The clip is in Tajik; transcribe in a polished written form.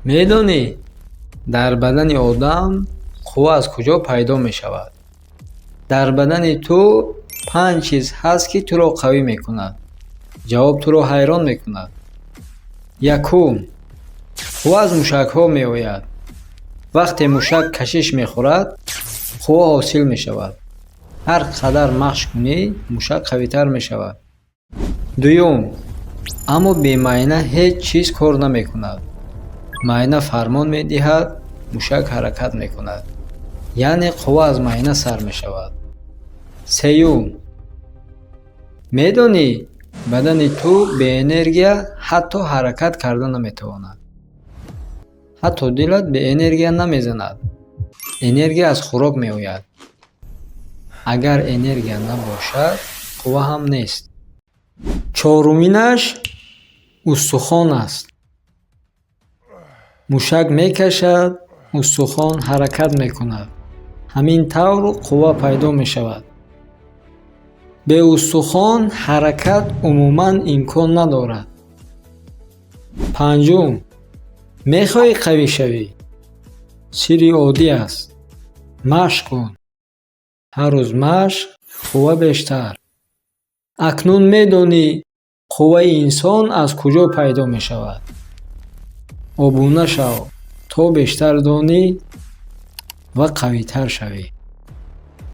Медонӣ, дар бадани одам қувва аз куҷо пайдо мешавад? Дар бадани ту панҷ чиз ҳаст, ки туро қавӣ мекунад. Ҷавоб туро ҳайрон мекунад. Якум: қувва аз мушакҳо меояд. Вақте мушак кашиш мехӯрад, қувва ҳосил мешавад. Ҳар қадар машқ кунӣ, мушак қавитар мешавад. Дуюм: аммо бе майна ҳеҷ чиз кор намекунад. Майна фармон медиҳад, мушак ҳаракат мекунад, яъне қувва аз майна сар мешавад. Сеюм: медонӣ, бадани ту бе энергия ҳатто ҳаракат карда наметавонад. Ҳатто дилат бе энергия намезанад. Энергия аз хӯрок меояд. Агар энергия набошад, қувва ҳам нест. Чоруминаш устухон аст. Мушак мекашад, устухон ҳаракат мекунад. Ҳамин тавр қувва пайдо мешавад. Бе устухон ҳаракат умуман имкон надорад. Панҷум: мехоҳӣ қавӣ шавӣ? Сирри оддӣ аст: машқ кун. Ҳар рӯз машқ, қувва бештар. Акнун медонӣ, қувваи инсон аз куҷо пайдо мешавад. Обуна шав, то бештар донӣ ва қавитар шавӣ.